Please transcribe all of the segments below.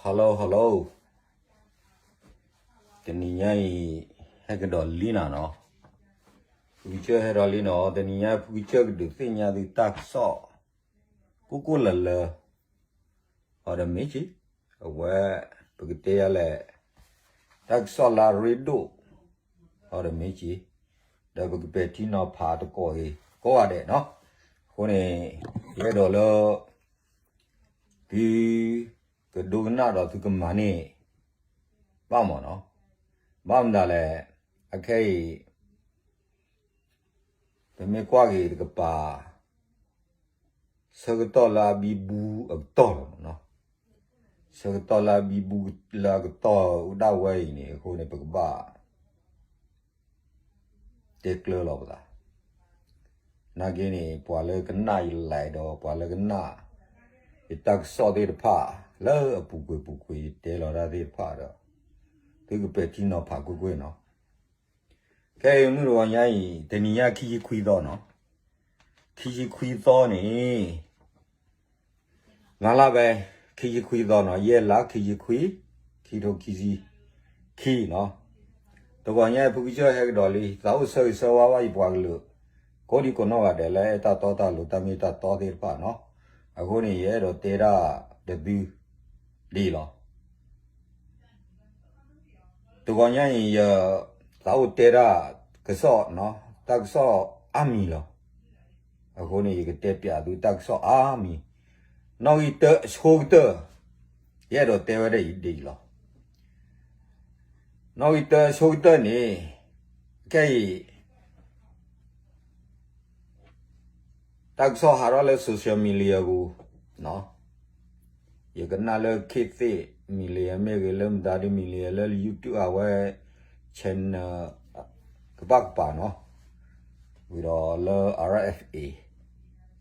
Hello hello, တနံၤညါအံၤ ဟဲကဒီးလံနၤနီၤ, ဖုကစၢၢ်ဟဲဒီးလံနီၤ, တနံၤညါ ဖုကစၢၢ်ကဒုးသ့ၣ်ညါသုတၢ်ကစီၣ် ကိၢ်ကိၢ်လၢၤလၢၤ အီၤဒီးမ့ၢ်က့ၤ, အဝဲ ပကတဲယၤလဲၣ် တၢ်ကစီၣ်လၢအရ့ဒိၣ် အီၤဒီးမ့ၢ်က့ၤ, ဒီးပကပဲာ်ထံနီၤဖးတကိးဂ့ၤကိးဂၤဒဲးနီၤ, အဃိန့ၣ် ယအဲၣ်ဒိးလၢ သုကဒိကနၣ်ဒီးသုကမၤန့ၢ် ဘၣ်မးနီၤ, ဘၣ်မနုၤလဲၣ်, အခဲအံၤ ပမ့ၢ်ကွၢ်က့ၤတကပၤ ဆၢကတီၢ်လၢအဘံဘူအကတီၢ်လီၤမးနီၤ, ဆၢကတီၢ်လၢအဘံဘူလၢအကတီၢ်ဒၣ်ဝဲအံၤန့ၣ် အဃိန့ၣ် ပကဘၣ် တဲကျၢၤလီၤပသး, နာ်က့န့ၣ် ပှၤလၢကနၣ်ယလဲၤဒီး ပှၤလၢကနၣ် ယတၢ်ကစီၣ်သ့ၣ်တဖၣ် လၢအပူၤကွံာ်ပူၤကွံာ်ယတဲလီၤတၢ်သ့ၣ်တဖၣ်ဒီး သုကပဲာ်ထံနီၤဖးကွ့ၢ်ကွ့ၢ်နီၤ, ခဲအံၤမုၢ်တဂီၤညါအံၤ တနံၤညါခံဆံခွံသီနီၤ, ခံဆံခွံသီန့ၣ် လါလါဘဲ ခံဆံခွံသီနီၤ, ယဲၢ်လါ ခံဆံခွံ, ခံထိခံဆံခံနီၤ, တဂီၤညါအံၤ ဖုကစၢၢ်ဟဲကဒီးလံ, သးအိၣ်ဆၢဂ့ၤဆၢဝါဘၣ်ယပှၤကလုာ် ကိးဒံကိးနီၢ်ဂၤဒဲးလၢအဲၣ်တၢ်တီတၢ်လိၤတၢ်မ့ၢ်တၢ်တီသ့ၣ်တဖၣ်နီၤ, အဃိန့ၣ် ယအဲၣ်ဒိးတဲဒၣ်တသု ဒ်အံၤလီၤ. တဂီၤညါအံၤ ယသးအိၣ်တဲဒၣ်ကစီၣ်, တၢ်ကစီၣ်အါမံၤလီၤ. အဃိန့ၣ် ယကတဲပၠးသုတၢ်ကစီၣ်အါမံၤ, နီၣ်ဂံၢ်တၢအဆိကတၢၢ် ယအဲၣ်ဒိးတဲဝဲဒၣ်အံၤဒ်အံၤလီၤ. နီၣ်ဂံၢ်တၢအဆိကတၢၢ်န့ၣ် ခဲအံၤ တၢ်ကစီၣ်ဟးထီၣ်လၢ social media ပူၤ, ယကနၣ်လၢခ့သ့ၣ် media မ့ၢ်ဂ့ၤ လၢမတၤဒ် media လၢ YouTube အဝဲ channel ကပၤကပၤနီၤ, ဝံၤဒီးလၢ RFA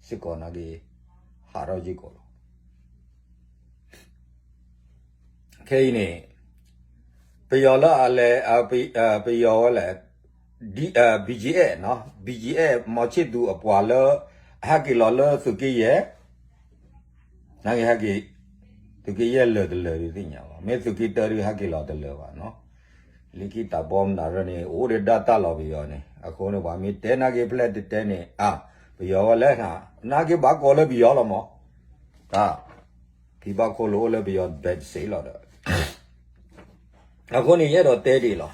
စ့ၢ်ကီးနာ်က့ ဟးထီၣ်စ့ၢ်ကီးလီၤ. ခဲအံၤန့ၣ် ပယီၤလၢအလဲၤ ပယီၤဝဲလဲၣ် BGF, BGF မီၤဆ့ၣ်သူးအပှၤလၢ အဟဲက့ၤလီၤလၢသုးက့ယဲၢ်, နာ်က့ဟဲက့ၤ သုးက့ယဲၢ်လၢာ်တလၢာ်ဒ်သ့ၣ်ညါဘၣ်, မ့ၢ်သုးက့တၢဒုးဟဲက့ၤလီၤတလၢာ်ဘၣ်နီၤ, လၢခံတၢ်ဘီမနုၤရၢန့ၣ် အိၣ်ဒီးဒၣ်တၢ်လီၤပယီၤန့ၣ်, အဃိန့ၣ် ပှၤမ့ၢ်တဲနာ်က့ဖျဲၣ်တတဲန့ၣ် အါ ပယီၤဝဲလဲၣ်, နာ်က့ဘၣ်ကိးလၢပယီၤလီၤမး, တၢ် ဖံဘၣ်ခိၣ်လိာ်အိၣ်လၢပယီၤဘဲးတစ့းလီၤဒီး, အဃိန့ၣ် ယအဲၣ်ဒိးတဲဒ်အံၤလီၤ.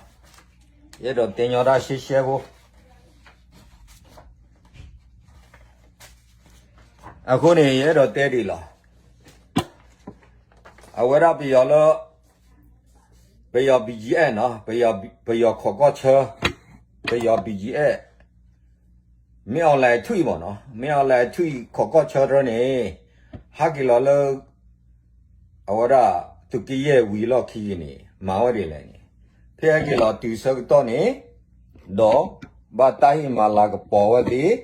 ယအဲၣ်ဒိးတဲညီတၢ်ရှဲရှဲဖိ, အဃိန့ၣ် ယအဲၣ်ဒိးတဲဒ်အံၤလီၤ. အဝဲဒၣ်ပယီၤလၢ ပယီၤ BGF နီၤ, ပယီၤခိးကီၢ်ဆၢ, ပယီၤ BGF မ့ၢ်အီၤလဲၤထွံၣ်မးနီၤ, မ့ၢ်အီၤလဲၤထွံၣ်ခိးကီၢ်ဆၢတရၢန့ၣ် ဟဲက့ၤလီၤလၢ အဝဲဒၣ် သုးက့ယဲၢ်ဝံၤလီၢ်ခံက့ၤန့ၣ် မၤဝဲဒ်လဲၣ်န့ၣ်, ဖဲဟဲက့ၤလီၤတုၤဆၢကတီၢ်န့ၣ် ဒီး ဘၣ်တၢ်ဟ့ၣ်မၤလၤကပီၤဝဲသ့ၣ်,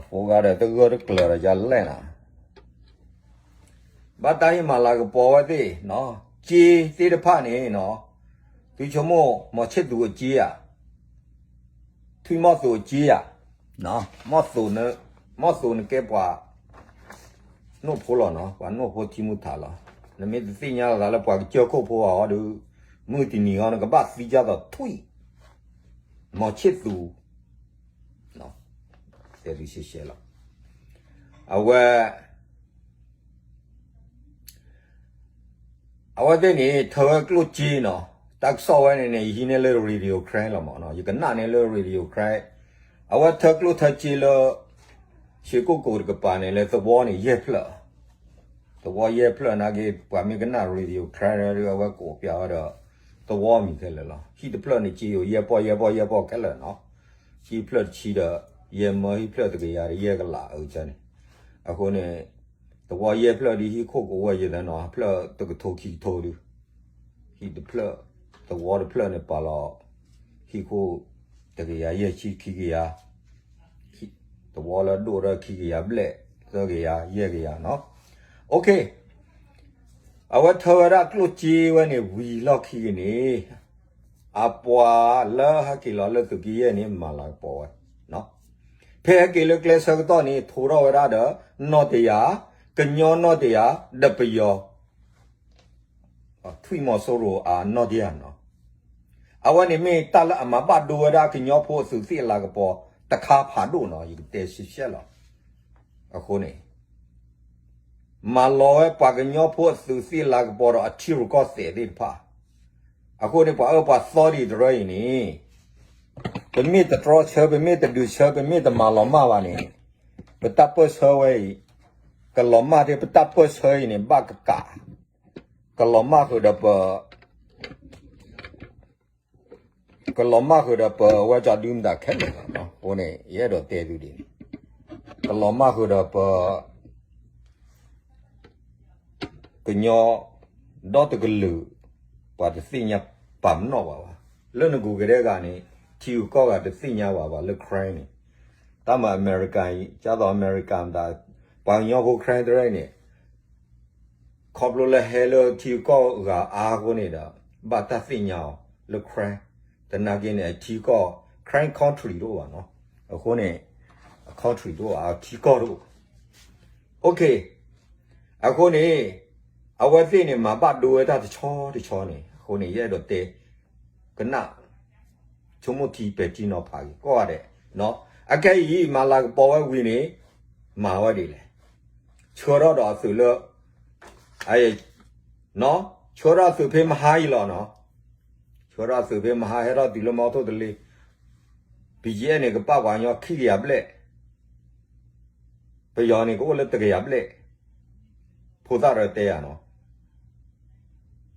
ဖိဂၤဒီးတဂၢၢ်တကျၢၤဒီးယလဲၣ်နၤ ဘၣ်တၢ်ဟ့ၣ်မၤလၤကပီၤဝဲသ့ၣ်, စ့သ့ၣ်တဖၣ်န့ၣ်, သုဆိကမိၣ် မီၤဆ့ၣ်သူးအစ့ဧါ, ထွံၣ်မီၢ်သိးအစ့ဧါ, မီၢ်သိးနကဲပှၤ နိၣ်ဖိလီၤနီၤ, ပှၤနိၣ်ဖိထံမူထးလီၤ. နမ့ၢ်တသ့ၣ်ညါလီၤသးလၢပှၤကစၢၢ်ခိၣ်ဖိဘၣ်အီၤဒီး, မုၢ်တနံၤအီၤ နကဘၣ်သံကၢ်သိးထွံၣ်, မီၤဆ့ၣ်သူး, တဲဒုးရှဲရှဲလီၤ. အဝဲ အဝဲသ့ၣ်န့ၣ် ထၢဝဲကျိၣ်စ့နီၤ, တၢ်ကစီၣ်ဝဲန့ၣ်န့ၣ် ယဟံးန့ၢ်လၢ Radio Karen လီၤမးနီၤ, ယကနၣ်န့ၢ်လၢ Radio Karen, အဝဲထၢကျိၣ်ထၢစ့လၢ ရွှေကုက္ကိုတကပၤန့ၣ် လၢသဝီန့ၣ် ယဲၢ်ဖျၢၣ်, သဝီယဲၢ်ဖျၢၣ်နာ်က့ ပှၤမ့ၢ်ကနၣ် Radio Karen ဒီး အဝဲကိးပၠးဝဲဒီး သဝီမံၤခဲလၢာ်လီၤ. ဟံၣ်တဖျၢၣ်န့ၣ် စ့ယိၤယဲၢ်ပီၢ်ယဲၢ်ပီၢ်ယဲၢ်ပီၢ်ခဲလၢာ်နီၤ, ဟံၣ်ဖျၢၣ်တဆံဒီး ယဲၢ်မၢ ဟံၣ်ဖျၢၣ်တကယၤဒီးယဲၢ်ကလးအုကၢန့ၣ်, အဃိန့ၣ် သဝီယဲၢ်ဖျၢၣ်ဒီးဟံၣ်ခိၣ်ကဝီၤယဲၢ်သနီၤ, ဖျၢၣ်တကထိခံကထိဒုး, ဟံၣ်တဖျၢၣ်, သဝီတဖျၢၣ်န့ၣ်ပာ်လီၤ ဟံၣ်ခိၣ်တကယၤယဲၢ်ဆံခံကယၤ, သဝီလၢဒိၣ်ထီၣ်ခံကယၤဘျဲၣ်, သၢကယၤ, ယဲၢ်ကယၤနီၤ. အဝဲထၢဝဲဒၣ်ကျိၣ်စ့ဝဲန့ၣ်ဝံၤလီၢ်ခံက့ၤန့ၣ်, အပှၤလၢဟဲက့ၤလီၤလၢသုးက့ယဲၢ်န့ၣ် မၤလၤကပီၤဝဲ, ဖဲဟဲက့ၤလၢကျဲဆၢကတီၢ်န့ၣ် ထိးထီၣ်ဝဲဒၣ်ဒီး နီၣ်တယၤ, ကညီနီၣ်တယၤ, ဒီးပယီၤ ထွံၣ်မီၤစိရိၤအနီၢ်ဒ့ဧါနီၤ. အဝဲန့ၣ်မ့ၢ်တၢ်လၢအမၤဘၣ်ဒိဝဲဒၣ်ကညီဖိအသုးသ့ၣ်အလၤကပီၤတခါဖးဒိၣ်နီၤ, ယကတဲရှဲရှဲလီၤ. အဃိန့ၣ် မၤလီၤဝဲပှၤကညီဖိအသုးသ့ၣ်အလၤကပီၤဒီးအထံရူၢ်ကီၢ်သဲးသ့ၣ်တဖၣ်. အဃိန့ၣ် ပှၤအၢပှၤသီဒံးတရၢအံၤန့ၣ် ပမ့ၢ်တတြီဆၢ ပမ့ၢ်တဒုးဆၢ ပမ့ၢ်တမၤလီၤမၢ်ဘၣ်န့ၣ် ပတၢ်ပၢၢ်ဆၢဝဲအံၤ ကလီၤမၢ်ထဲ ပတၢ်ပၢၢ်ဆၢအံၤန့ၣ် ဘၣ်ကကး ကလီၤမၢ်ဃုာ်ဒီးပ ကလီၤမၢ်ဃုာ်ဒီးပဝဲကၠီဒုမတၤခဲလၢာ်လီၤ. အဃိန့ၣ် ယအဲၣ်ဒိးတဲသုဒ်န့ၣ် ကလီၤမၢ်ဃုာ်ဒီးပ ကညီ ဒီတကလုာ် ပှၤတသ့ၣ်ညါပာ်ပနီၣ်ပှၤဘၣ်. လၢနကူၤကဒါဂၤန့ၣ် ထံဂုၤကီၢ်ဂၤတသ့ၣ်ညါပှၤဘၣ်လၢ Karen န့ၣ်. တၢ်မၤအမဲရကၤအံၤ ကၢ်သိးအမဲရကၤမတၤ ပှၤကညီဖိ Karen တရၢအံၤန့ၣ် ခီဖျိလၢဟဲလၢထံဂုၤကီၢ်ဂၤအါအဃိန့ၣ်ဒီး ဘၣ်တၢ်သ့ၣ်ညါအီၤလၢ Karen သနာ်က့န့ၣ် အထံကီၢ် Karen country တအိၣ်ဘၣ်နီၤ. အဃိန့ၣ် အ country တအိၣ်ဘၣ် အထံကီၢ်တအိၣ်ဘၣ်. Okay အဃိန့ၣ် အဝဲသ့ၣ်န့ၣ် မၤဘၣ်ဒိဝဲတၢ်တဆီတဆီန့ၣ် အဃိန့ၣ် ယအဲၣ်ဒိးတဲ ကနၣ် ဆိကမိၣ်ထံပဲာ်ထံနီၤဖးက့ၤ ကိးဂၤဒဲး. အခဲအံၤ မၤလၤကပီၤဝဲဝံၤန့ၣ် မၤဝဲဒ်လဲၣ်. ဆှၢထီၣ်ဒီးအသုးလၢ ဆှၢထီၣ်သုးဖဲမဟါအံၤလီၤနီၤ. ဆှၢထီၣ်သုးဖဲမဟါ ဟဲထီၣ်တုၤလၢမီထိၣ်တလ့ BGF န့ၣ် ကပာ်ပှၤကညီခံကယၤဘျဲၣ် ပယီၤန့ၣ် ကအိၣ်လၢတကယၤဘျဲၣ်. ဖိသၣ်ရၢတဲယၤနီၤ.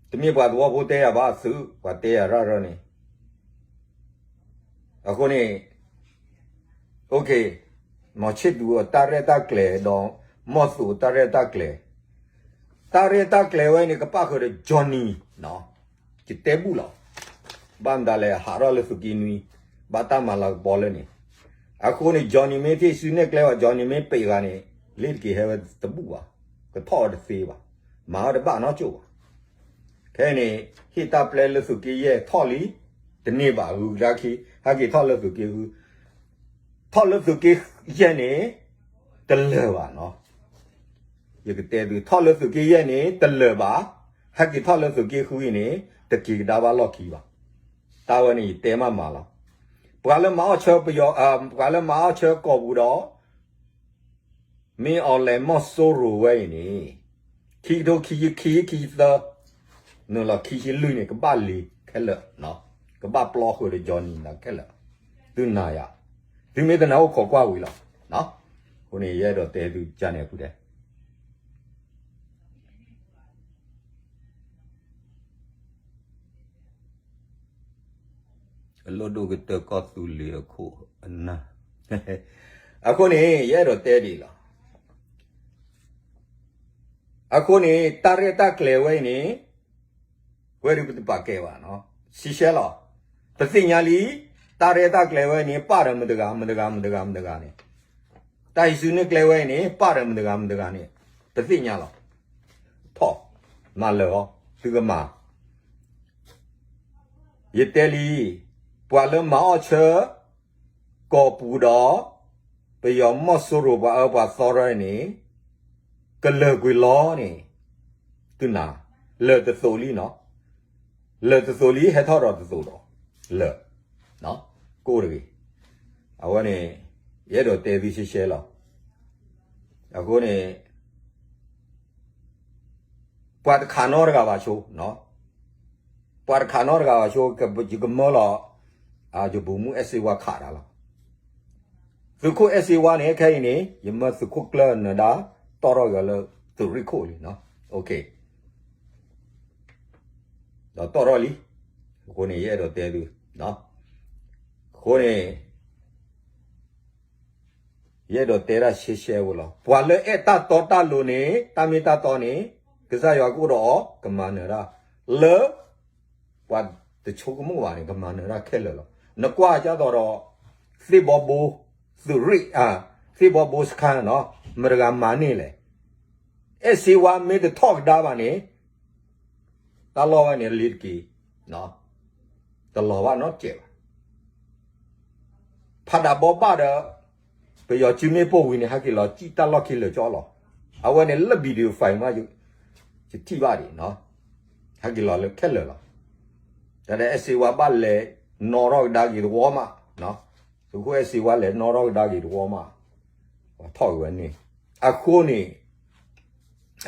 တမ့ၢ်ပှၤသဝီဖိတဲယၤဘၣ် သုး ပှၤတဲယၤရၣ်ရၢန့ၣ်. အဃိန့ၣ် Okay မီၤဆ့ၣ်သူးအတၢ်ရဲၣ်တၢ်ကျဲၤဒီး မီၢ်သူးအတၢ်ရဲၣ်တၢ်ကျဲၤ တၢ်ရဲၣ်တၢ်ကျဲၤဝဲန့ၣ် ကပၣ်ဃုာ်ဒီး Johnny နီၤ. ယတဲဘူၣ်လီၤ. ဘၣ်မတၤလဲၣ် ဟးထီၣ်လၢသုးက့နွံ ဘၣ်တၢ်မၤလၤကပီၤလၢန့ၣ်. အဃိန့ၣ် Johnny မ့ၢ်ထံၣ်စုနဲၣ်ကျဲဝဲ Johnny မ့ၢ်ပံးဂၤန့ၣ် လ့တက့ၤဟဲဝဲတဘူၣ်ဘၣ်, ကထီၣ်ဝဲတသ့ဘၣ်, မၤဝဲတဘၣ်နီတစိၢ်ဘၣ်. ခဲအံၤန့ၣ် ဟ့ၣ်တၢ်ပျဲလၢသုးက့ယဲၢ်ထီၣ်လံ, တန့ၢ်ဘၣ်ဂုၤကဒါခံ, ဟဲက့ၤထီၣ်လၢသုးက့ဃု, ထီၣ်လၢသုးက့ယဲၢ်န့ၣ် တလၢာ်ဘၣ်နီၤ. ယကတဲသု ထီၣ်လၢသုးက့ယဲၢ်န့ၣ် တလၢာ်ဘၣ်, ဟဲက့ၤထီၣ်လၢသုးက့ဃုအံၤန့ၣ် တက့ၤကဒါဘၣ်လီၢ်ခံဘၣ်. တၢ်ဝဲန့ၣ်ယတဲမးမးလီၤ. ပှၤလၢမၤအီၣ်ဆၢပယီၤ, ပှၤလၢမၤအီၣ်ဆၢကီၢ်ပူၤဒီး မ့ၢ်အီၤလဲၤမီၢ်စိရိၤဝဲအံၤန့ၣ် ခံကထိခံဆံခံ ခံဆံသၢ နုာ်လီၤခံဆံလွံၢ်န့ၣ် ကဘၣ်လံခဲလၢာ်, ကဘၣ်ပျီဃုာ်ဒီး Johnny နၤခဲလၢာ်, သုနာ်ယၤ, သုမ့ၢ်တနာ်အိၣ်ခိးကွၢ်ဝံၤလီၤ. အဃိန့ၣ် ယအဲၣ်ဒိးတဲသုကန့ၣ်အဃိဒဲး အလိၣ်ဒိၣ်ကတၢၢ်ကီၢ်သူလ့ၤအခိၣ်အနၢ်, အဃိန့ၣ် ယအဲၣ်ဒိးတဲဒ်အံၤလီၤ. အဃိန့ၣ် တၢ်ရဲၣ်တၢ်ကျဲၤဝဲအံၤန့ၣ် ဝဲဒၣ်ပတပာ်ကဲဘၣ်နီၤ, ဆံးဆဲလီၤ. ပသ့ၣ်ညါလံ, တၢ်ရဲၣ်တၢ်ကျဲၤဝဲအံၤန့ၣ် ပာ်ဒီးမတၤတဂၤ မတၤတဂၤ မတၤတဂၤ မတၤတဂၤန့ၣ်, တၢ်ဟံးစုနဲၣ်ကျဲဝဲအံၤန့ၣ် ပာ်ဒီးမတၤတဂၤ မတၤတဂၤန့ၣ် ပသ့ၣ်ညါလီၤ. ထီၣ်, မၤလၢာ်အီၤ, သုကမၤ ယတဲလံ, ပှၤလၢမၤအီၣ်ဆၢ ကီၢ်ပူၤဒီး ပယီၤမီၢ်စိရိၤပှၤအၢပှၤသီရၢန့ၣ် ကလၢာ်ကွံာ်လီၤန့ၣ် သုနာ်, လၢာ်တသိးလံနီၤ, လၢာ်တသိးလံ ဟဲထီၣ်ဒီးတသိးဒီး လၢာ်, ကိၣ်တဂ့ၤ, အဝဲန့ၣ် ယအဲၣ်ဒိးတဲသုရှဲရှဲလီၤ. အဃိန့ၣ် ပှၤတခးနီတဂၤဘၣ်ဆိ, ပှၤတခးနီတဂၤဘၣ်ဆိ, ယကမၢလီၤ, ယပူၤမုၣ်အဲၣ်စ့ဝါခးတၢ်လီၤ. သုးခိၣ်အဲၣ်စ့ဝါန့ၣ် ခဲအံၤန့ၣ် ယမၢသုးခိၣ်ကျၢၢ်နၢၤဒါ တီၣ်ထီၣ်က့ၤအီၤလၢသုးရ့ၣ်ခိၣ်လံနီၤ, ဒီးတီၣ်ထီၣ်လံ, အဃိန့ၣ် ယအဲၣ်ဒိးတဲသု, အဃိန့ၣ် ယအဲၣ်ဒိးတဲဒၣ်ရှဲရှဲဖိလီၤ. ပှၤလၢအဲၣ်တၢ်တီတၢ်လိၤန့ၣ် တၢ်မ့ၢ်တၢ်တီန့ၣ် ကစၢ်ယွၤကအိၣ်ဒီးအီၤ ကမၤနၢၤတၢ်, လၢ ပှၤတဆိကမိၣ်ဘၣ်န့ၣ် ကမၤနၢၤတၢ်ခဲလၢာ်လီၤ. နကွၢ်ကၢ်သိးဒီး သ့ၣ်ဘီဘိ သုးရ့ၣ်, သ့ၣ်ဘီဘိစခါနီၤ, မတၤတဂၤမၤန့ၢ်လဲၣ်. အဲၣ်စ့ဝါမ့ၢ်တထီၣ်ကဒါဘၣ်န့ၣ် တၢ်လီၢ်ဝဲန့ၣ်လ့ၤတက့ၢ်, တလီၤဘၣ်နီတစဲးဘၣ်. ဖးဒးဘီဘၣ်ဒီး ပယီၤစုမ့ၣ်ပိၢ်ဝံၤန့ၣ် ဟဲက့ၤလီၤစံၣ်တၢ်လီၢ်ခံလၢာ်ကၠီလီၤ. အဝဲန့ၣ်လၢ video file မး ယထံၣ်ဘၣ်ဒံးနီၤ. ဟဲက့ၤလီၤလၢခဲလၢာ်လီၤ. တၢ်ဒီးအဲၣ်စ့ဝါဘၣ်လဲၤနီၣ်ထီၣ်ကဒါက့ၤတဝီမး, သုးခိၣ်အဲၣ်စ့ဝါလဲၤနီၣ်ထီၣ်ကဒါက့ၤတဝီမး, ပှၤထီၣ်က့ၤဝဲန့ၣ်, အဃိန့ၣ်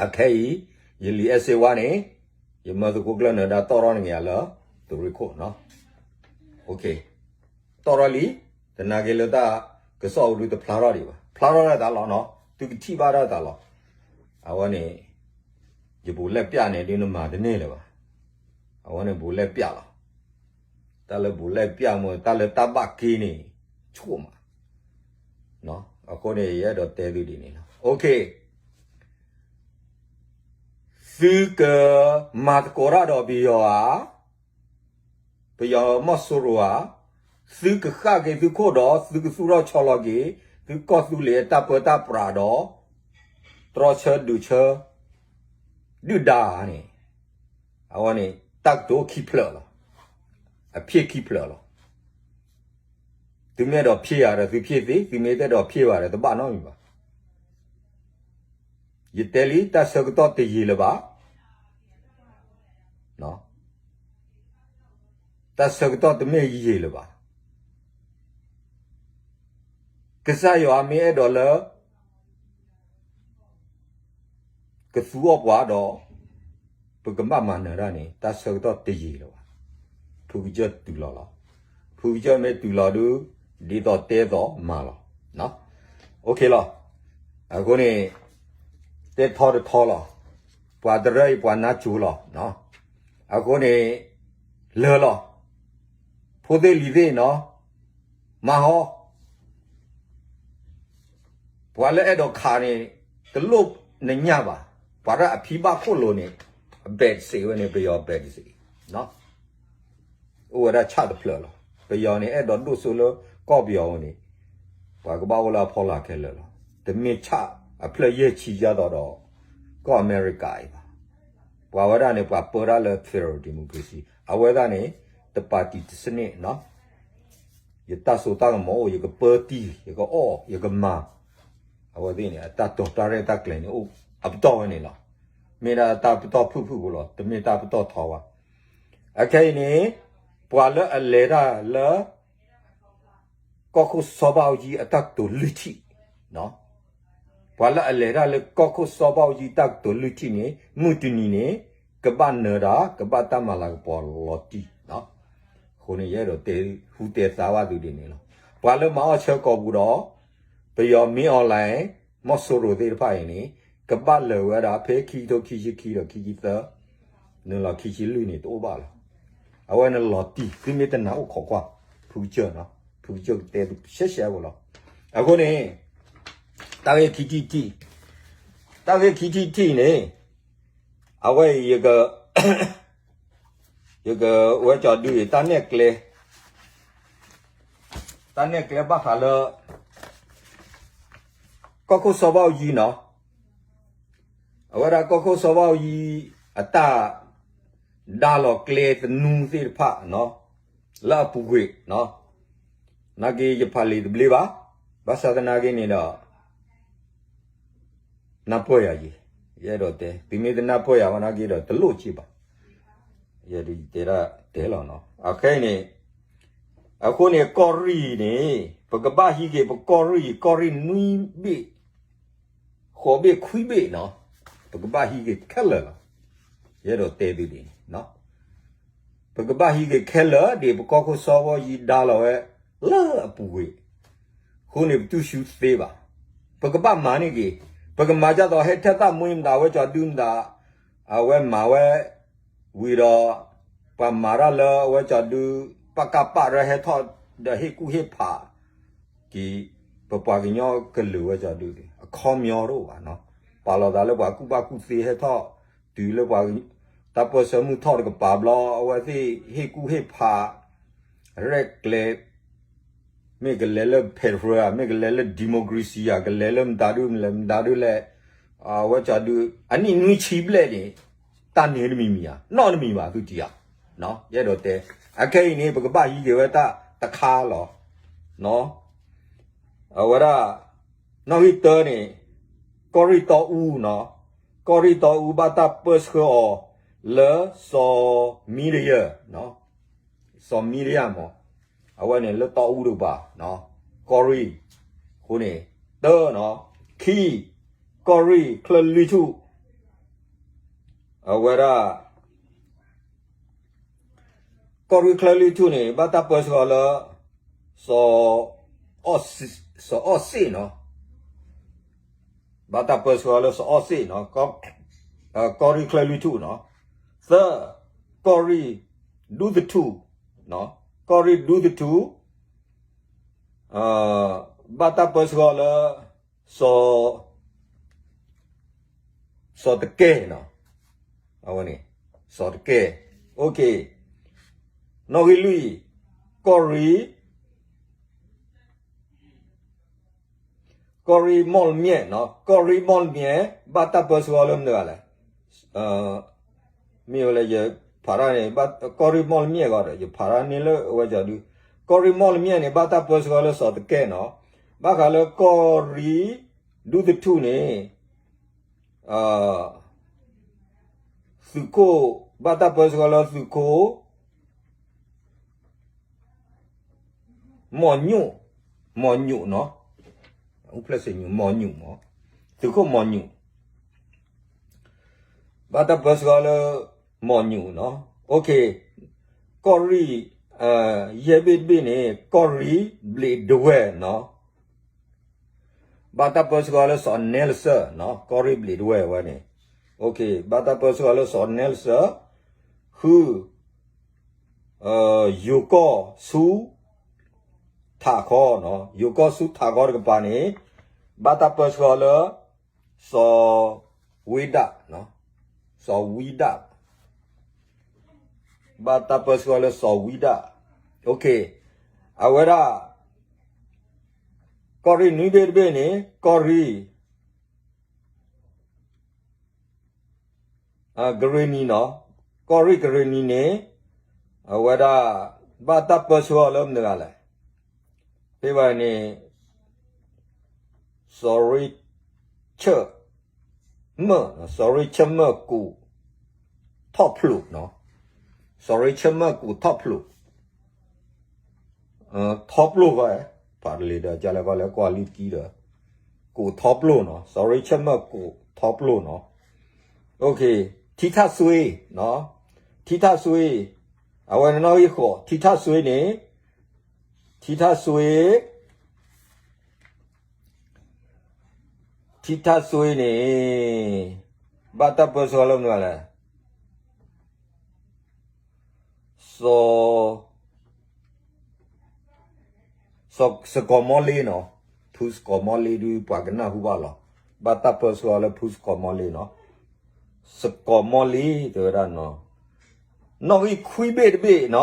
အခဲအံၤ ယလံာ်အဲၣ်စ့ဝါန့ၣ် ယမၢသုးခိၣ်ကျၢၢ်နၢၤဒါတီၣ်ထီၣ်န့ၢ်က့ၤယၤလၢ သုးရ့ၣ်ခိၣ်နီၤ, တီၣ်ထီၣ်လံ, သနာ်က့လၢတၢ်ကစီၣ်အူဒုတဖျါထီၣ်ဒံးဘၣ်, ဖျါထီၣ်ဒၣ်တၢ်လီၤနီၤ, သုကထံၣ်ဘၣ်ဒၣ်တၢ်လီၤ. အဝဲန့ၣ် ယဘူးလဲၣ်ပျၢ်န့ၣ်ဒုနမၤတန့ၢ်လၢၤဘၣ်. အဝဲန့ၣ်ဘူးလဲၣ်ပျၢ်လီၤ. တၢ်လၢဘူးလဲၣ်ပျၢ်မ့ၢ် တၢ်လၢတၢ်ဘၣ်က့န့ၣ် ဆိၣ်မး. အဃိန့ၣ် ယအဲၣ်ဒိးတဲသုဒ်န့ၣ်လီၤ. သုကမၤသကိးတၢ်ဒီးပယီၤဧါ, ပယီၤမီၢ်စိရိၤဧါ, သုကဃၣ်က့ၤသုခိၣ်ဒီး သုကသူၣ်ထီၣ်ဆီလီၤက့ၤ သုကီၢ်သူလ့ၤအတၢ်ပၢတၢ်ပြးဒီး တြီဆၢဒုးဆၢ ဒုၣ်ဒါန့ၣ်, အဝဲန့ၣ် တၢ်ကတိၤခံဖျၢၣ်လီၤ. အဖျၢၣ်ခံဖျၢၣ်လီၤ. သုမ့ၢ်အဲၣ်ဒိးဖျၢၣ်ဧါဒီးသုဖျၢၣ်သ့, သုမ့ၢ်တအဲၣ်ဒိးဖျၢၣ်ဘၣ်ဒီးတဘၣ်နီတမံၤဘၣ်. ယတဲလံ တၢ်ဆၢကတီၢ်တယံာ်လၢၤဘၣ်. တၢ်ဆၢကတီၢ်တမ့ၢ်ယံာ်လၢၤဘၣ်. ကစၢ်ယွၤမ့ၢ်အဲၣ်ဒိးလၢ ကသူအီၣ်ပှၤဒီး ပကဘၣ်မၤနၢၤတၢ်န့ၣ် တၢ်ဆၢကတီၢ်တယံာ်လၢၤဘၣ်. ဖုကစၢၢ်တုၤလီၤလီၤ. ဖုကစၢၢ်မ့ၢ်တုၤလီၤဒုး ဒ်သိးတဲသိးမၤလီၤ. OK လီၤ. အဃိန့ၣ် တဲထီတထီလီၤ. ပှၤတရၢအံၤပှၤနါစိၤလီၤ. အဃိန့ၣ် လၢာ်လီၤ. ဖိသ့ၣ်လံၤသ့ၣ်နီၤ မၤဟီ ပှၤလၢအဲၣ်ဒိးခးန့ၣ် တလိၣ်နညၣ်ဘၣ်. ပှၤလၢအဖံဘၣ်ခိၣ်လိၤန့ၣ် အဘဲးတစ့းဝဲန့ၣ် ပယီၤဘဲးတစ့း, အိၣ်ဝဲဒၣ်ဆၣ်တဖျၢၣ်လီၤ. ပယီၤန့ၣ် အဲၣ်ဒိးဒိၣ်စိလၢကီၢ်ပယီၤဝဲန့ၣ် ပှၤကဘၣ်အိၣ်လၢအဖီလာ်ခဲလၢာ်လီၤ. တမ့ၢ်ဆၣ်အဖျၢၣ်ယဲၢ်ဆံယါသိးဒီး ကီၢ်အမဲရကၤအံၤဘၣ်. ပှၤဝဲဒၣ်န့ၣ် ပှၤပၢတၢ်လၢ federal democracy အဝဲဒၣ်န့ၣ် တပါတီ တစနစ်နီၤ ယတၢ်စိတၢ်ကမီၤအိၣ် ယကပၢတံၢ် ယကအီၣ် ယကမၤ, အဝဲသ့ၣ်န့ၣ် အတၢ်တိာ်တၢ်ရဲၣ်တၢ်ကျဲၤန့ၣ် အိၣ်အပတီၢ်ဝဲန့ၣ်လီၤ. မ့ၢ်ဒၣ်တၢ်ပတီၢ်ဖုၣ်ဖုၣ်ဖိလီၤ. တမ့ၢ်တၢ်ပတီၢ်ထီဘၣ်. အခဲအံၤန့ၣ် ပှၤလၢအလဲၤတၢ်လၢ ကီၢ်ခိၣ်စီၤဘၣ်အူကၠံအတၢ်ကတိၤလွံၢ်ထံၣ်, ပှၤလၢအလဲၤတၢ်လၢကီၢ်ခိၣ်စီၤဘၣ်အူကၠံတၢ်ကတိၤလွံၢ်ထံၣ်န့ၣ် မုၢ်တနံၤန့ၣ် ကဘၣ်နၢၤတၢ် ကဘၣ်တၢ်မၤလၤကပီၤလီၤတံၢ်. အဃိန့ၣ် ယအဲၣ်ဒိးတဲဟူတဲသါဘၣ်သုဒ်န့ၣ်လီၤ. ပှၤလၢမၤအီၣ်ဆၢကိာ်ပူၤဒီး ပယီၤမ့ၢ် online မီၢ်စိရိၤသ့ၣ်တဖၣ်အံၤန့ၣ် ကဘၣ်လၢာ်ဝဲဒၣ်ဖဲခံကထိခံဆံခံဒီးခံဆံသၢ နုာ်လီၤခံဆံလွံၢ်န့ၣ် တအိၣ်ဘၣ်လီၤ. အဝဲန့ၣ်လီၤတံၢ် သုမ့ၢ်တနာ်အိၣ်ခိးကွၢ် ဖုကစၢၢ်နီၤ ဖုကစၢၢ်ကတဲသုရှဲရှဲဖိလီၤ. အဃိန့ၣ် တၢ်ဂ့ၢ်ခံထံၣ်တထံၣ်, တၢ်ဂ့ၢ်ခံထံၣ်တထံၣ်န့ၣ် အဝဲအံၤ ယကဝဲကၠီဒုအံၤ တၢ်နဲၣ်ကျဲ တၢ်နဲၣ်ကျဲဘၣ်ဃးလၢ ကီၢ်ခိၣ်စီၤဘၣ်အူကၠံနီၤ, အဝဲဒၣ်ကီၢ်ခိၣ်စီၤဘၣ်အူကၠံ အတၢ်ဒါလီၤကျဲသနူသ့ၣ်တဖၣ်နီၤ လၢအပူၤကွံာ်နီၤ, နာ်က့ယဖးလံာ်တဘျ့ဘၣ်, ဘၣ်ဆၣ်သနာ်က့န့ၣ်ဒီး နၢ်ပၢၢ်ယၤယံၤ, ယအဲၣ်ဒိးတဲ သုမ့ၢ်တနၢ်ပၢၢ်ယၤဘၣ်နာ်က့ဒီး တလိၣ်က့ၤဘၣ်, ယဲဒၣ်တဲဒၣ်တဲလီၤနီၤ. အခဲအံၤန့ၣ် အဃိန့ၣ် ကီၢ်ရ့ၣ်အံၤန့ၣ် ပကဘၣ်ဟံးက့ၤပကီၢ်ရ့ၣ်အံၤ ကီၢ်ရ့ၣ်နွံဘ့ၣ် ဃိးဘ့ၣ်ခွံဘ့ၣ်နီၤ, ပကဘၣ်ဟံးက့ၤခဲလၢာ်လီၤ. ယအဲၣ်ဒိးတဲသုဒ်န့ၣ် ပကဘၣ်ဟံးက့ၤခဲလၢာ်ဒ်ပကီၢ်ခိၣ်စီၤဘၣ်အူကၠံဒါလီၤဝဲ လၢအပူၤကွံာ်, အဃိန့ၣ် ပတူၢ်ဆူၣ်သ့ဘၣ်, ပကဘၣ်မၤန့ၢ်က့ၤ, ပကမၤဒ်သိးဟဲထဲသၣ်မှံမတၤ အဝဲကၠီဒုမတၤ အဝဲမၤဝဲ ဝံၤဒီး ပှၤမၤတၢ်လၢအဝဲကၠီဒု ပကပၣ်ရၢဟဲထီၣ်ဒီးဟ့ၣ်ကူၣ်ဟ့ၣ်ဖး က့ၤ ပပှၤကညီကလုာ်ဝဲကၠီဒု အခီပညီတအိၣ်ဘၣ်နီၤ, ပာ်လီၤသးလၢပှၤကူၣ်ဘၣ်ကူၣ်သ့ဟဲထီၣ် တုၤလၢပှၤ တၢ်ပၢၢ်ဆၢမုၢ်ထီၣ်တကပၤဘျီ အဝဲသ့ၣ်ဟ့ၣ်ကူၣ်ဟ့ၣ်ဖး ရဲၣ်ကျဲၤ မ့ၢ်ကလဲၤလၢ federal ဧါ, မ့ၢ်ကလဲၤလၢ democracy ဧါ, ကလဲၤလၢမတၤဒုလဲၣ်မတၤဒုလဲၣ်, အဝဲကၠီဒု အနံၣ်နွံဆံဘျဲၣ်န့ၣ် တၢ်န့ၢ်တမံၤမံၤဧါ, နီတမံၤဘၣ်သုထံၣ်ဧါ, ယအဲၣ်ဒိးတဲ, အခဲအံၤန့ၣ် ပကဘၣ်ဟံးက့ၤဝဲတၢ်တခါလီၤ. အဝဲဒၣ် နီၣ်ဂံၢ်တၢန့ၣ် ကီၢ်ရ့ၣ်တီအူနီၤ, ကီၢ်ရ့ၣ်တီအူဘၣ်တၢ်ပၢဆှၢအီၤ လၢစီၤမံဒယၢ်, စီၤမံဒယၢ်မး, အဝဲန့ၣ်လၢတီအူတကပၤ, ကီၢ်ရံၣ်, အဃိန့ၣ်, တၢ, ခံ, ကီၢ်ရံၣ်ချၢလွံၢ်ထူၣ်, အဝဲဒၣ် ကီၢ်ရံၣ်ချၢလွံၢ်ထူၣ်န့ၣ် ဘၣ်တၢ်ပၢဆှၢလၢ စီၤ, စီၤအီၣ်စ့ၣ်နီၤ, ဘၣ်တၢ်ပၢဆှၢလၢစီၤအီၣ်စ့ၣ်နီၤ, ကီၢ်ရံၣ်ချၢလွံၢ်ထူၣ်နီၤ, သၢ, ကီၢ်ရံၣ်ဒူသထူၣ်, ကီၢ်ရံၣ်ဒူသထူၣ် ဘၣ်တၢ်ပၢဆှၢလၢ စီၤ, စီၤတကဲနီၤ, အဝဲန့ၣ်, စီၤတကဲ, နီၣ်ဂံၢ်လွံၢ်, ကီၢ်ရံၣ် ကီၢ်ရံၣ်မီၣ်လမၠဲၣ်နီၤ, ကီၢ်ရံၣ်မီၣ်လမၠဲၣ် ဘၣ်တၢ်ပၢဆှၢလၢမနုၤလဲၣ်, မ့ၢ်ဝဲလၢယဖးတၢ်န့ၣ် ကီၢ်ရံၣ်မီၣ်လမၠဲၣ်ဂီၢ်ဒီး ယဖးတၢ်န့ၣ်လၢအဝဲဒၣ်ဒုး, ကီၢ်ရံၣ်မီၣ်လမၠဲၣ်န့ၣ် ဘၣ်တၢ်ပၢဆှၢလၢစီၤတကဲနီၤ, ဘၣ်ဃးလၢကီၢ်ရံၣ်ဒူသထူၣ်န့ၣ် သုးခိၣ်, ဘၣ်တၢ်ပၢဆှၢလၢသုးခိၣ် မီၢ်ညိၣ်, မီၢ်ညိၣ်နီၤ, မီၢ်ညိၣ်မး, သုးခိၣ်မီၢ်ညိၣ်, ဘၣ်တၢ်ပၢဆှၢလၢ မီၢ်ညိၣ်နီၤ, ကီၢ်ရံၣ်, ယဲၢ်ဘ့ၣ်တဘ့ၣ်န့ၣ် ကီၢ်ရံၣ်ဘျံးဒဝဲၢ်နီၤ ဘၣ်တၢ်ပၢဆှၢလၢစီၤနဲလစၢၣ်နီၤ, ကီၢ်ရံၣ်ဘျံးဒဝဲၢ်ဝဲန့ၣ်, ဘၣ်တၢ်ပၢဆှၢလၢစီၤနဲလစၢၣ်, ဃု, ယိၤကီၢ်ဆူ ထးခီနီၤ, ယိၤကီၢ်ဆူထးခီတကပၤန့ၣ် ဘၣ်တၢ်ပၢဆှၢလၢ စီၤဝံဒၣ်, စီၤဝံဒၣ်, ဘၣ်တၢ်ပၢဆှၢလၢစီၤဝံဒၣ်, အဝဲဒၣ် ကီၢ်ရံၣ်နွံဘ့ၣ်တဘ့ၣ်န့ၣ် ကီၢ်ရံၣ် ကရ့ၣ်နံၤနီၤ, ကီၢ်ရံၣ်ကရ့ၣ်နံၤန့ၣ် အဝဲဒၣ် ဘၣ်တၢ်ပၢဆှၢအီၤလၢမနုၤဂၤလဲၣ်, ဖဲဘၣ်န့ၣ် စီၤရ့ၣ်ဆၢၣ်မၢၣ်, စီၤရ့ၣ်ဆၢၣ်မၢၣ်ကူးထီၣ်ဖျိးနီၤ, စီၤရ့ၣ်ဆၢၣ်မၢၣ်ကူးထီၣ်ဖျိး ထီပျိၢ်ဃီ, ဖးတလံၤဒီး ကလဲၤကီးလဲၤကွၢ်လံကံဒီး ကူးထီပျိၢ်နီၤ, စီၤရ့ၣ်ဆၢၣ်မၢၣ်ကူးထီပျိၢ်နီၤ, ထံထၣ်စွ့, ထံထၣ်စွ့, အဝဲန့ၣ်နီၣ်ဂံၢ်ဃိး, ထံထၣ်စွ့န့ၣ်, ထံထၣ်စွ့, ထံထၣ်စွ့န့ၣ် ဘၣ်တၢ်ပၢဆှၢလၢမနုၤလဲၣ်, စီၤ စီၤစကီၤမီလ့နီၤ, ဖုစကီၤမီလ့ဒုး ပှၤကနၣ်ဟူဘၣ်လီၤ, ဘၣ်တၢ်ပၢဆှၢအီၤလၢဖုစကီၤမီလ့နီၤ, စကီၤမီလ့တဲဝဲဒၣ်နီၤ, နီၣ်ဂံၢ်ခွံဘ့ၣ်တဘ့ၣ်နီၤ,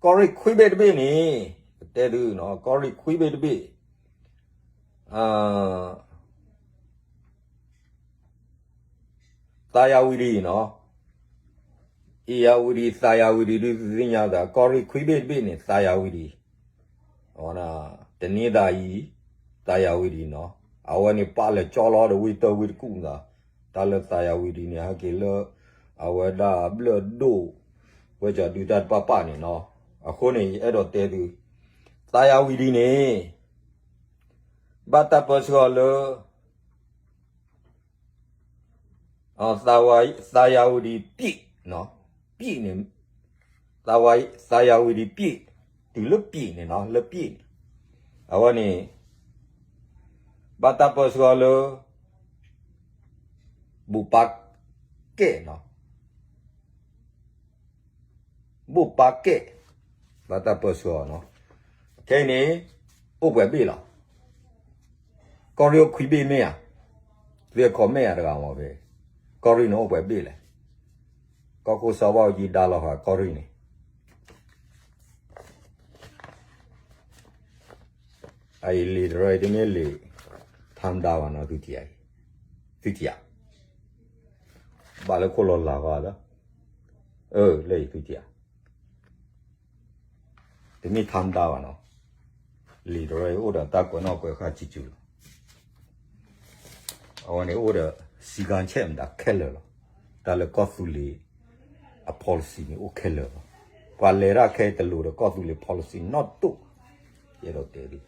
ကီၢ်ရ့ၣ်ခွံဘ့ၣ်တဘ့ၣ်န့ၣ်, ကတဲဒုးနီၤ, ကီၢ်ရ့ၣ်ခွံဘ့ၣ်တဘ့ၣ် သးယၤဝံၤဒံးနီၤ, အ့ၣ်ယၤဝံၤဒံး သးယၤဝံၤဒံးဒုးသ့ၣ်ညါသး ကီၢ်ရ့ၣ်ခွံဘ့ၣ်တဘ့ၣ်န့ၣ် သးယၤဝံၤဒံး, တန့ၤသးအံၤ, သးယၤဝံၤဒံးနီၤ, အဝဲန့ၣ်ပာ်လၢကၠီလီၤဒီးဝ့ၢ်တၢဝ့ၢ်တကူၣ်သး, တၢ်လၢသးယၤဝံၤဒံးန့ၣ် ဟဲက့ၤလၢ အဝဲဒၣ်ဘျၢၣ်ဒိၣ် ဝဲကၠီဒုးတၢ်တပာ်ပာ်န့ၣ်နီၤ, အဃိန့ၣ် ယအဲၣ်ဒိးတဲသု, သးယၤဝံၤဒံးန့ၣ် ဘၣ်တၢ်ပၢဆှၢအီၤလၢ သးယၤဝံၤဒံးပျ့ၣ်, ပျ့ၣ်န့ၣ်, သးယၤဝံၤဒံးပျ့ၣ်, တုၤလၢပျ့ၣ်န့ၣ်နီၤ, လၢပျ့ၣ်န့ၣ်, အဝဲန့ၣ် ဘၣ်တၢ်ပၢဆှၢအီၤလၢ ဘူၣ်ပာ်ကဲၣ်နီၤ ဘူၣ်ပာ်ကဲၣ်, ဘၣ်တၢ်ပၢဆှၢအီၤနီၤ, ခဲအံၤန့ၣ် အိၣ်ပှဲၤဘ့ၣ်လီၤ, ကီၢ်ရ့ၣ်အိၣ်ခွံဘ့ၣ်မ့ၢ်ဧါ, သု comment ဧါတဂၤမ့ၢ်ဖဲ, ကီၢ်ရ့ၣ်န့ၣ်အိၣ်ပှဲၤဘ့ၣ်လဲၣ်, ကီၢ်ခိၣ်စီၤဘၣ်အူကၠံဒါလီၤဃာ်ကီၢ်ရ့ၣ်န့ၣ် အအံၤလံာ်တရၢအံၤတမ့ၢ်လံာ် ထါမဒါဘၣ်နီၤ သုထံၣ်ဧါ, သုထံၣ်ဧါ, ဘၣ်လၢခိၣ်လီၤလးဘၣ်လၢ, အၢ လၢအံၤသုထံၣ်ဧါ, တမ့ၢ်ထါမဒါဘၣ်နီၤ, လံာ်တရၢအံၤအိၣ်ဒီးတၢ်ကွဲးနီၣ်ကွဲးဃာ်စုာ်စုာ်လီၤ, အဝဲန့ၣ်အိၣ်ဒီး စည်းကမ်းချက် မတၤခဲလၢာ်လီၤ, တၢ်လၢကီၢ်သူလ့ၤ အ policy န့ၣ်အိၣ်ခဲလၢာ်လီၤ. ပှၤလဲၤတၢ်ခဲအံၤတလိၤဒီးကီၢ်သူလ့ၤ policy နီတဒူၣ်, ယအဲၣ်ဒိးတဲဒ်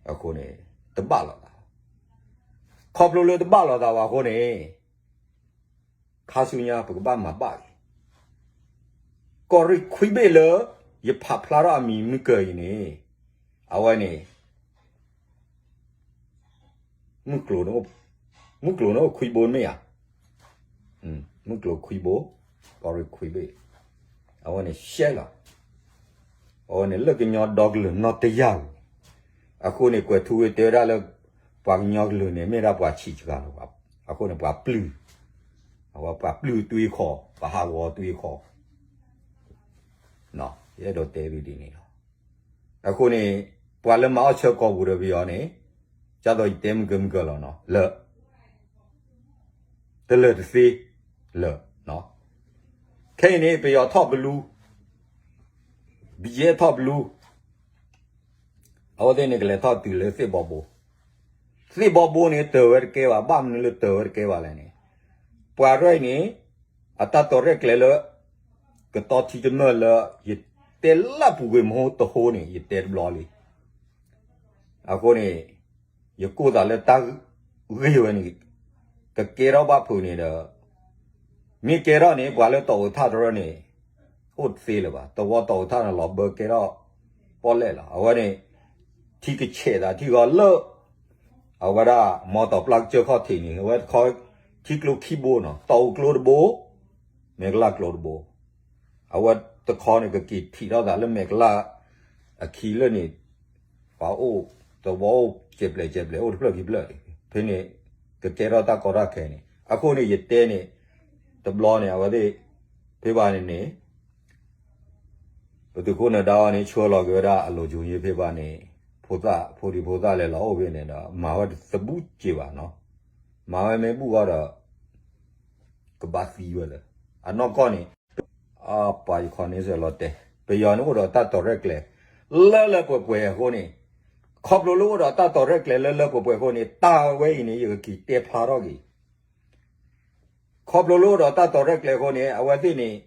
အဃိန့ၣ် တဘၣ်လိာ်သး, ခီဖျိလၢတဘၣ်လိာ်သးဘၣ်အဃိန့ၣ် ခါဆူညါပကဘၣ်မၤဘၣ်က့ၤ ကီၢ်ရ့ၣ်ခွံဘ့ၣ်လၢ ယဖးဖျါထီၣ်အမံၤမုၢ်ကၢၤအံၤန့ၣ် အဝဲန့ၣ် မုၢ်ကျိၤန့ၣ်အိၣ်ခွံဘိမ့ၢ်ဧါ, မုၢ်ကျိၤခွံဘိ, ကီၢ်ရ့ၣ်ခွံဘ့ၣ်, အဝဲန့ၣ်ရှဲလီၤ. အဝဲန့ၣ်လၢကညီဒီကလုာ်နီၢ်တယၢ်ပူၤ, အဃိန့ၣ် ကွဲးထူဝ့ၤတဲဝဲဒၣ်လၢ ပှၤကညီကလုာ်န့ၣ် မ့ၢ်ဒၣ်ပှၤဆံးစှၤလီၤ, အဃိန့ၣ် ပှၤပျုၢ်, အဝဲပှၤပျုၢ်သွံၣ်ဃီ, ပှၤဟးဂီၤသွံၣ်ဃီ ယအဲၣ်ဒိးတဲဒ်န့ၣ်လီၤ. အဃိန့ၣ် ပှၤလၢမၤအီၣ်ဆၢကီၢ်ပူၤဒီးပယီၤန့ၣ် ဒ်သိးယတဲမုၢ်ကၢမုၢ်ကၢလီၤနီၤ လၢ တလၢာ်တသ့လၢာ်, ခဲအံၤန့ၣ် ပယီၤထီၣ်ပလူ, ဘံယဲထီၣ်ပလူ, အဝဲသ့ၣ်န့ၣ်ကလဲၤထီၣ်တုၤလၢသ့ၣ်ဘီဘိ, သ့ၣ်ဘီဘိန့ၣ် တၢၤဝဲတကဲဘၣ်, ဘၣ်မနုၤလၢတၢၤဝဲတကဲဘၣ်လဲၣ်န့ၣ်, ပှၤရဲၣ်န့ၣ် အတၢ်တီၤရဲၣ်ကျဲၤလၢ ကတီထံတမၢၢ်လၢ ယတဲလၢပူၤကွံာ်မဟိတဟိန့ၣ် ယတဲတဘျီလံ. အဃိန့ၣ် ယကိးသးလၢတၢ်ဂ့ၢ်ဝဲန့ၣ် ကကဲထီၣ်ဘၣ်ဖုးန့ၣ်ဒီး မ့ၢ်ကဲထီၣ်န့ၣ် ပှၤလၢတီၢ်အိၣ်ထၣ်တရၢန့ၣ် အိၣ်တသ့လၢၤဘၣ်. သဝီတီၢ်အိၣ်ထၣ်န့ၣ် လီၤဘၢကဲထီၣ်ပီၣ်လဲၣ်လီၤ. အဝဲန့ၣ် ထံကဆဲးသးထံဂီၤလၢ အဝဲဒၣ် မီတီၤပျၢ်ကစၢၢ်ခီၣ်ထံးန့ၣ် အဝဲတခီ ထံကျိခံဘိနီၤ, တီၢ်အိၣ်ကျိတဘိ, မဲာ်ကလၢ်ကျိတဘိ. အဝဲတခီန့ၣ် ကက့ၤထံးထီၣ်သးလၢမဲာ်ကလၢ်အခံလၢန့ၣ် ပှၤအိၣ် သဝီအိၣ်စဲးပျဲးစဲးပျဲး အိၣ်တဖျၢၣ်ခံဖျၢၣ်န့ၣ် ဖဲန့ၣ် ကကဲထီၣ်တၢ်ကီတၢ်ခဲန့ၣ် အဃိန့ၣ် ယတဲန့ၣ် တဘျီန့ၣ် အဝဲသ့ၣ် ဖဲဘၣ်န့ၣ်န့ၣ် ပသုးခိၣ်နၢၤဒါအီၤန့ၣ် ဆှၢလီၤက့ၤဝဲဒၣ်အလိၤကၠိယ့ဖဲဘၣ်န့ၣ် ဖိသၣ် ဖိဒံဖိသၣ်လဲၤလီၤအိၣ်ဖဲန့ၣ်ဒီး မၤဝဲတဘူၣ်က့ၤဘၣ်နီၤ, မၤဝဲမ့ၢ်ဘူၣ်အီၤဒီး ကဘၣ်သံဝဲလၢ အနီၢ်ကီၢ်န့ၣ် ပှၤယခီန့ၣ်စၢၤလီၤတဲာ် ပယီၤန့ၣ် အိၣ်ဒီးတၢ်တီၤရဲၣ်ကျဲၤ လၢလၢပှဲၤပှဲၤအဃိန့ၣ်, ခီဖျိလၢအိၣ်ဒီးတၢ်တီၤရဲၣ်ကျဲၤလၢလၢပှဲၤပှဲၤအဃိန့ၣ် တၢ်ဝဲအံၤန့ၣ် ယကက့ၤတဲဖျါထီၣ်က့ၤ ခီဖျိလၢအိၣ်ဒီးတၢ်တီၤရဲၣ်ကျဲၤအဃိန့ၣ် အဝဲသ့ၣ်န့ၣ်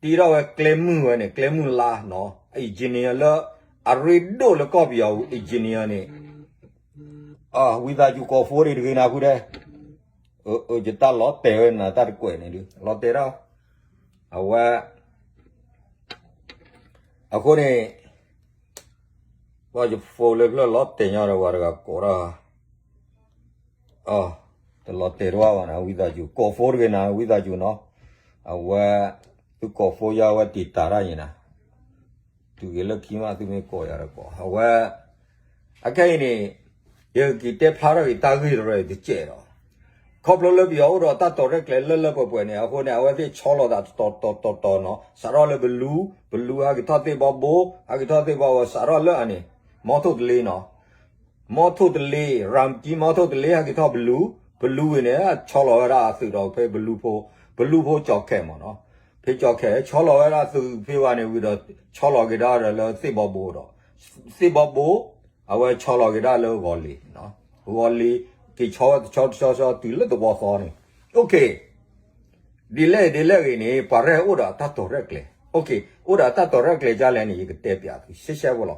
တ့ထီၣ်ဝဲကျဲမုၢ်ဝဲန့ၣ် ကျဲမုၢ်လါနီၤ engineer လၢ အရ့ဒိၣ်လၢကီၢ်ပယီၤပူၤ engineer န့ၣ် ဝံသးစူၤကိး phone ဒံးတဂ့ၤနၤဖုဒဲး, ယတၢ်လီၤတဲာ်ဝဲနၤတၢ်တကွဲးန့ၣ်ဒုး လီၤတဲာ်ထီၣ် အဝဲ အဃိန့ၣ် ပှၤယ phone လၢဖျၢၣ်လီၤတဲာ်ညီဒီးပှၤတဂၤကိးတၢ် တလီၤတဲာ်တဝၢ်ဘၣ်နၤ ဝံသးစူၤ ကိး phone တဂ့ၤနၤ ဝံသးစူၤနီၤ, အဝဲ သုကိး phone ယၤဝဲတံာ်တာ်တၢ်ယံၤနၤ, တုၤက့ၤလၢခံမးသုမ့ၢ်ကိးယၤဒီးကိး အဝဲ အခဲအံၤန့ၣ် ယကက့ၤတဲဖျါထီၣ်က့ၤတၢ်ဂ့ၢ်တရၢအံၤတကဲးဒီး ခီဖျိလၢပယီၤအိၣ်ဒီးတၢ်တီၤရဲၣ်ကျဲၤလၢလၢပှဲၤပှဲၤန့ၣ် အဃိန့ၣ် အဝဲသ့ၣ်ဆီလီၤသးတတီၤတီၤတီၤတီၤနီၤ စးထီၣ်လၢပလူ, ပလူဟဲက့ၤထီၣ်သ့ၣ်ဘီဘိ, ဟဲက့ၤထီၣ်သ့ၣ်ဘီဘိ စးထီၣ်လၢအန့ၣ် မီထိၣ်တလ့နီၤ, မီထိၣ်တလ့, ရၤမတံ မီထိၣ်တလ့ ဟဲက့ၤထီၣ်ပလူ, ပလူဝံၤန့ၣ် ဆီလီၤဝဲဒၣ်အသုးဒီးဖဲပလူဖိ, ပလူဖိကၠီၤခဲမ့ၢ်နီၤ, ဖဲကၠီၤခဲ ဆီလီၤဝဲဒၣ်သုးဖဲဘၣ်န့ၣ်ဝံၤဒီး ဆီလီၤက့ၤဒၣ်ဒီးလၢသ့ၣ်ဘီဘိဒီး သ့ၣ်ဘီဘိ အဝဲဆီလီၤက့ၤဒၣ်လၢဂီၤလ့ၤ, ဂီၤလ့ၤ က့ၤဆီဝဲတဆီတဆီဆီတုၤလၢသဝီသီန့ၣ်, OK ဒ်လဲၣ်ဒ်လဲၣ်ဂ့ၤန့ၣ် ပှၤရဲၣ်အိၣ်ဒီးအတၢ်တီၤရဲၣ်ကျဲၤ, OK အိၣ်ဒီးအတၢ်တီၤရဲၣ်ကျဲၤဒ်လဲၣ်န့ၣ် ယကတဲပျးသုရှဲရှဲဖိလီၤ.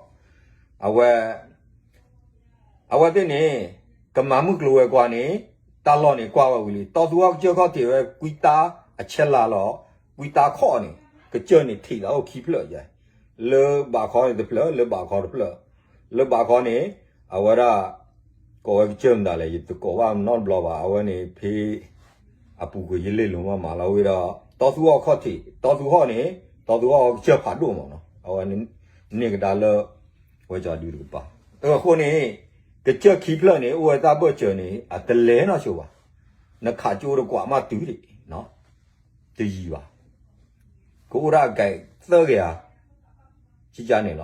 အဝဲ အဝဲသ့ၣ်န့ၣ် ကမၤမုၢ်ကျိၤဝဲၤကွာ်န့ၣ် တၢ်လီၢ်န့ၣ်ကွၢ်ဝဲဝံၤလံ တီသူၣ်ဟီၣ်ကစၢၢ်ခီၣ်ထံးဝဲကွံတၢ်အဆဲလၤလီၤ, ကွံတၢ်ခီၣ်န့ၣ် ကစၢၢ်န့ၣ်ထံးသးအိၣ်ခံဖျၢၣ်ယါ, လၢဘးခီန့ၣ်တဖျၢၣ် လၢဘးခီတဖျၢၣ်, လၢဘးခီန့ၣ် အဝဲဒၣ် ကိးဝဲကစၢၢ်မတၤလဲၣ် ယတကိးဘၣ်နီတဘျီဘၣ် အဝဲန့ၣ်ဖဲ အပူၤကွံာ်ယလ့ၣ်လိၤမးမးလီၤဝံၤဒီး တီသူၣ်ဟီၣ်ခီၣ်ထံး တီသူၣ်ဟီၣ်န့ၣ် တီသူၣ်ဟီၣ်ကစၢၢ်ဖးဒိၣ်မးနီၤ အဝဲ န့ၢ်ကဒါလၢ ဝဲကၠီဒုတကပၤ, အဃိန့ၣ် ကစၢၢ်ခံဖျၢၣ်န့ၣ် အိၣ်ဝဲတၢ်ဘၢၣ်စၢၤန့ၣ် အတလဲၤနီၢ်ဆိဘၣ်, နခးကၠိတကွၢ်မးတုၤဒံး တယံၤဘၣ်, ကအိၣ်ဒၣ်ကဲသၢကယၤ ကကန့ၣ်လီၤ.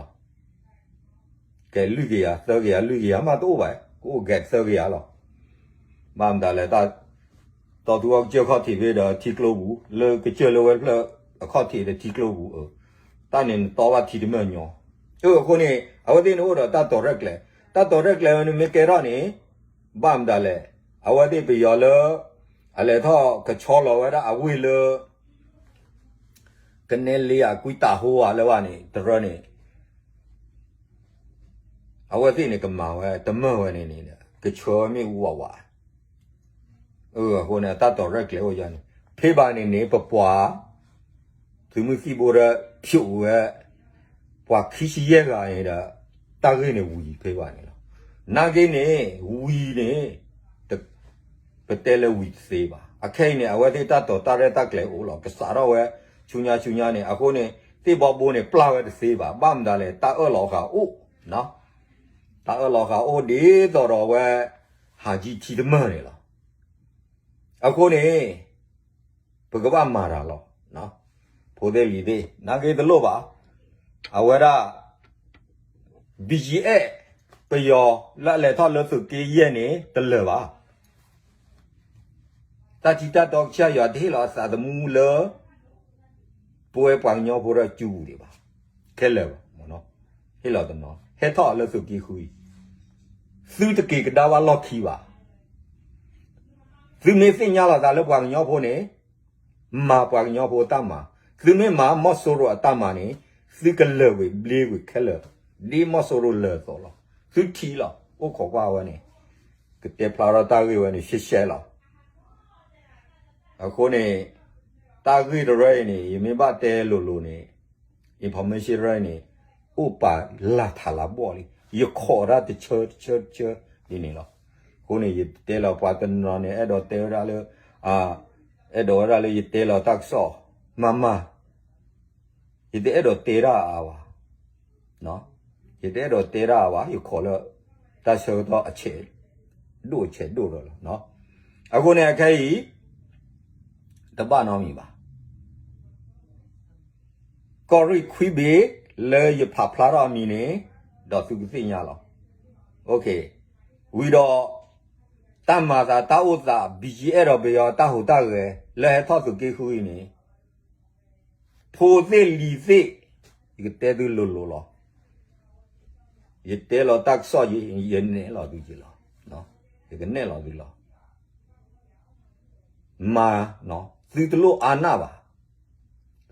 ကဲလွံၢ်ကယၤ သၢကယၤ လွံၢ်ကယၤမးတအိၣ်ဘၣ်, ကအိၣ်ကဲသၢကယၤလီၤ. ဘၣ်မတၤလဲၣ် တၢ် တီသူၣ်ဟီၣ်ကစၢၢ်ခီၣ်ထံးဖဲဒီးထံကျိပူၤ လၢကစၢၢ်လၢဝဲတဖျၢၣ်အခီၣ်ထံးဒီးထံကျိပူၤ, တၢ်န့ၣ်နတီဘၣ်ထံတမၢၢ်ညီ, အဃိန့ၣ် အဝဲသ့ၣ်န့ၣ်အိၣ်ဒီးတၢ်တီၤရဲၣ်ကျဲၤ, တၢ်တီၤရဲၣ်ကျဲၤဝဲန့ၣ်မ့ၢ်ကဲထီၣ်န့ၣ် ဘၣ်မတၤလဲၣ်, အဝဲသ့ၣ်ပယီၤလၢ အလဲၤထီၣ်ကဆီလီၤဝဲဒၣ်အဝ့ၢ်လၢ ကနဲလ့အကွံတၢ်ဟိဧါလၢၤဘၣ်န့ၣ် တရၢန့ၣ် အဝဲသ့ၣ်န့ၣ်ကမၤဝဲ တမၢၢ်ဝဲန့ၣ်န့ၣ် ကဆှၢဝဲမ့ၣ်အူဝးဝး အဃိန့ၣ် အတၢ်တီၤရဲၣ်ကျဲၤအိၣ်ယါန့ၣ် ဖဲဘၣ်န့ၣ်န့ၣ် ပပှၤ သုးမုၢ်သံၣ်ဘိဒီး ဖျိးဝဲ ပှၤခံဆံယဲၢ်ဂၤန့ၣ်ဒီး တၢ်ဂ့ၢ်န့ၣ်ဝံၤဖဲဘၣ်န့ၣ်လီၤ. နာ်က့န့ၣ် ဝံၤန့ၣ် ပတဲလၢဝံၤတသ့ဘၣ်. အခဲအံၤန့ၣ် အဝဲသ့ၣ်တၢ်တီၤတၢ်ရဲၣ်တၢ်ကျဲၤအိၣ်လီၤ. ကစးထီၣ်ဝဲ ဆူညါဆူညါန့ၣ် အဃိန့ၣ် သ့ၣ်ဘီဘိန့ၣ် ပျၢ်ဝဲတသ့ဘၣ်. ဘၣ်မတၤလဲၣ် တၢ်အၢၣ်လီၤဃာ်အိၣ် တၢ်အၢၣ်လီၤဃာ်အိၣ်ဒ်သိးဒီးဝဲ ဟးကံထံတမၢၢ်န့ၣ်လီၤ. အဃိန့ၣ် ပကဘၣ်မၤတၢ်လီၤ. ဖိသ့ၣ်လံၤသ့ၣ် နာ်က့တလိၣ်ဘၣ်. အဝဲဒၣ် ဘံယံအဲၣ် ပယီၤလၢအလဲၤထီၣ်လၢသုးက့ယဲၢ်န့ၣ် တလၢာ်ဘၣ်. တၢ်ထံတၢ်တီကစၢ်ယွၤတဟ့ၣ်လီၤအသးသမူလၢ ပဝဲပှၤကညီဖိဒီးကၠူပူၤဒံးဘၣ်. ခဲလၢာ်ဘၣ်. ဟ့ၣ်လီၤတနီၤ ဟဲထီၣ်လၢသုးက့ဃုအံၤ သုတက့ၤကဒါဘၣ်လီၢ်ခံဘၣ်. သုမ့ၢ်သ့ၣ်ညါလီၤသးလၢပှၤကညီဖိန့ၣ် မၤပှၤကညီဖိအတၢ်မၤ, သုမ့ၢ်မၤမီၢ်စိရိၤအတၢ်မၤန့ၣ် သုကလၢာ်ဝံၤဘျ့ဝံၤခဲလၢာ်, ဒ်မီၢ်စိရိၤလၢာ်အသိးလီၤ. သုထံၣ်လီၤ အိၣ်ခိးကွၢ်ဝဲန့ၣ်, ကတဲဖျါထီၣ်တၢ်ဂ့ၢ်ဝဲန့ၣ်ရှဲရှဲလီၤ. အဃိန့ၣ် တၢ်ဂ့ၢ်တရၢအံၤန့ၣ် ယမ့ၢ်ဘၣ်တဲလိၤလိၤန့ၣ် information တရၢအံၤန့ၣ် အိၣ်ပာ်လၢ်ထးလၢ်ဘီၣ်လံ, ယခိးတၢ်တဆၢတဆၢတဆၢဒ်န့ၣ်လီၤ. အဃိန့ၣ် ယတဲလီၤပှၤတနီၤန့ၣ် အဲၣ်ဒိးတဲဝဲဒၣ်လၢ အဲၣ်ဒိးဝဲဒၣ်လၢယတဲလီၤတၢ်ကစီၣ် မၤမၤ, ယတအဲၣ်ဒိးတဲတၢ်အါဘၣ်, ယတအဲၣ်ဒိးတဲတၢ်အါဘၣ်, ယခိးလၢ တၢ်ဆၢကတီၢ်အဆဲးဒိၣ်အဆဲးဒိၣ်ဒီးလီၤ. အဃိန့ၣ် အခဲအံၤ တဘၣ်နီတမံၤဘၣ်. ကီၢ်ရ့ၣ်ခွံဘ့ၣ်လၢယဖးဖျါထီၣ်အမံၤန့ၣ် ဒီးသုကသ့ၣ်ညါလီၤ. ဝံၤဒီး တၢ်မၤသးတၢ်အိၣ်သး ဘံယံအဲၣ်ဒိးပယီၤတၢ်ဟူးတၢ်ဂဲၤ လၢဟဲထီၣ်သုးက့ဃုအံၤန့ၣ် ဖိသ့ၣ်လံၤသ့ၣ် ယကတဲသုလိၤလိၤလီၤ. ယတဲလီၤတၢ်ကစီၣ် ယနဲၣ်လီၤသုက့ၤလီၤ. ယကနဲၣ်လီၤသုလီၤ. မၤ, သုတလိၣ်အါနၢ်ဘၣ်.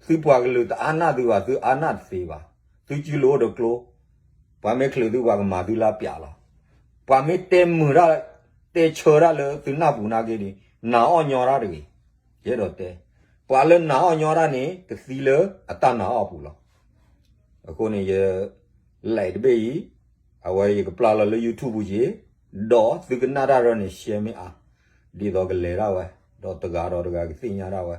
သုပှၤကလုာ်တအါနၢ်သုဘၣ်, သုအါနၢ်တသ့ဘၣ်. သုစုလိၤအိၣ်ဒီးကျိ, ပှၤမ့ၢ်ချုးသု ပှၤကမၤသုလၢပျးလီၤ. ပှၤမ့ၢ်တဲမုာ်တၢ်, တဲဆၢတၢ်လၢသုနၢ်ပူၤနာ်က့န့ၣ် နာ်အီၣ်ညီတၢ်တဂ့ၤ. ယအဲၣ်ဒိးတဲ, ပှၤလၢနာ်အီၣ်ညီတၢ်န့ၣ် ကသံလၢအတၢ်နာ်အီၣ်ပူၤလီၤ. အဃိန့ၣ် ယ live တဘ့ၣ်အံၤ, အဝဲယကပျၢ်လီၤလၢ YouTube ပူၤက့ၤ, ဒီးသုကနၣ်တၢ်ရၢန့ၣ် share မ့ၢ်အါ, ဒ်သိးကလဲၤဒၣ်ဝဲ, ဒီးတဂၤဒီးတဂၤကသ့ၣ်ညါဒၣ်ဝဲ.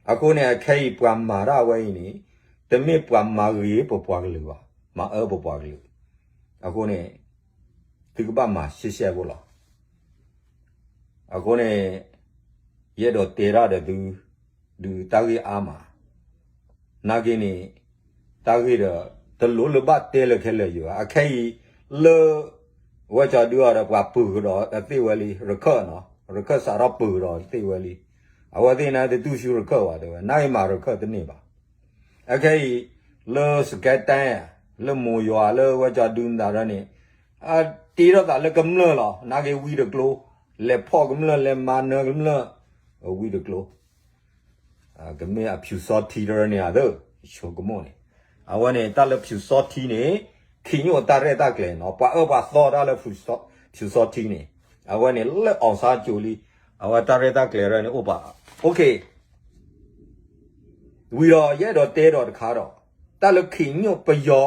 အဃိန့ၣ် အခဲအံၤပှၤမၤတၢ်ဝဲအံၤန့ၣ် တမ့ၢ်ပှၤမၤဂ့ၤပပှၤကလုာ်ဘၣ်, မၤအၢပပှၤကလုာ်. အဃိန့ၣ် သုကဘၣ်မၤရှဲရှဲဖိလီၤ. အဃိန့ၣ် ယအဲၣ်ဒိးတဲတၢ်ဒီးသု, ဒုးတၢ်ဂ့ၢ်အါမး, နာ်က့န့ၣ် တၢ်ဂ့ၢ်ဒီး တလိၣ်လၢဘၣ်တဲလၢခဲလၢာ်ယိာ်ဘၣ်. အခဲအံၤ လၢ ဝဲကၠီဒုအီၤဒီးပှၤပၢၤကဒီးသ့ၣ်ဝဲလံ, ရခၢၣ်နီၤ, ရခၢၣ်စးထီၣ်ပၢၤကဒီးသ့ၣ်ဝဲလံ. အဝဲသ့ၣ်န့ၣ်တတူၢ်ဆူရခၢၣ်ဘၣ်တဲဝဲ, နာ်က့မၤရခၢၣ်တန့ၢ်ဘၣ်. အခဲအံၤ လၢစကဲတဲ, လၢမိၢ်ယွၤ လၢဝဲကၠီဒုမတၤဒၢန့ၣ် အတ့ထီၣ်သးလၢကမျၢၢ်လီၤ. နာ်က့ဝံတကျိ, လဲၤဖီၣ်ကမျၢၢ် လဲၤမၤနၢၤကမျၢၢ်, ဝံတကျိ. ကမ့ၢ်အဖၠူစီထံတရၢန့ၣ်ဧါသၢ, ဆိကမိၣ်န့ၣ်. အဝဲန့ၣ် တၢ်လၢဖၠူစီထံန့ၣ် ခ့ၣ်ညိၣ်အတၢ်ရဲၣ်တၢ်ကျဲၤနီၤ, ပှၤအၢပှၤသီတၢ်လၢဖၠူစီထံန့ၣ်, အဝဲန့ၣ်လၢအောင်ဆန်းအစိၤလံ, အဝဲတၢ်ရဲၣ်တၢ်ကျဲၤတရၢန့ၣ်အိၣ်ပာ်. ဝံၤဒီးယအဲၣ်ဒိးတဲဒီးတခါဒီး တၢ်လၢခ့ၣ်ညိၣ်ပယီၤ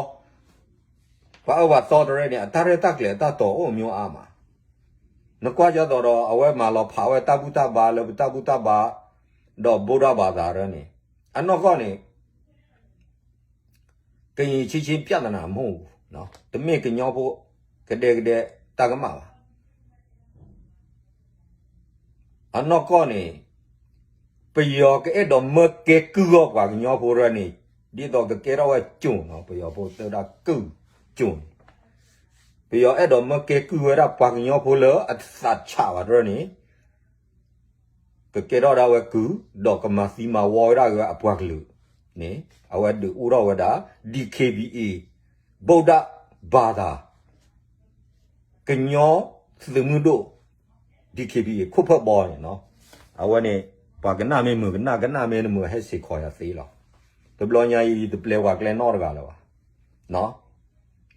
ပှၤအၢပှၤသီတရၢန့ၣ် အတၢ်ရဲၣ်တၢ်ကျဲၤအတၢ်တီၤအိၣ်မးအါမး. နကွၢ်ကၠီသိးဒီး အဝဲမၤလီၤဖးဝဲတၢ်ဘူၣ်တၢ်ဘါလၢပတၢ်ဘူၣ်တၢ်ဘါ ဒီးဗုဒ္ဓဘာသာတရၢန့ၣ် အနီၢ်ကီၢ်န့ၣ် ကရင်ချင်းချင်းပြဿနာမဟုတ်ဘူး, တမ့ၢ်ကညီဖိ ကဒဲကဒဲတၢ်ကမၣ်ဘၣ်. အနီၢ်ကီၢ်န့ၣ် ပယီၤကအဲၣ်ဒိးမၢကဲကုၢ်အီၤပှၤကညီဖိတရၢန့ၣ် ဒ်သိးကကဲထီၣ်ဝဲကၠိၣ်နီၤ, ပယီၤဖိတဲဝဲဒၣ်ကုၢ်ကၠိၣ်န့ၣ်, ပယီၤအဲၣ်ဒိးမၢကဲကုၢ်ဝဲဒၣ်ပှၤကညီဖိလၢအတသးဆးဘၣ်တရၢန့ၣ် ကကဲထီၣ်ဒၣ်ဝဲကုၢ်, ဒီးကမၤသံမၤဝီဝဲဒၣ်အပှၤကလုာ်န့ၣ် အဝဲဒုးအိၣ်ထီၣ်ဝဲဒၣ် ဒီး DKBA ဗုဒ္ဓဘာသာ ကညီသုးမုၢ်ဒိၣ် DKBA ခိၣ်ဖၢၣ်ဘီန့ၣ်နီၤ. အဝဲန့ၣ် ပှၤကနၣ်မ့ၢ်မုာ်ကနၣ်, ကနၣ်မ့ၢ်တမုာ်ဟဲစ့ၢ်ကီးယၤသ့လီၤ. တဘျီညါအံၤ ယတပျဲပှၤကျဲနီတဂၤလၢၤဘၣ်.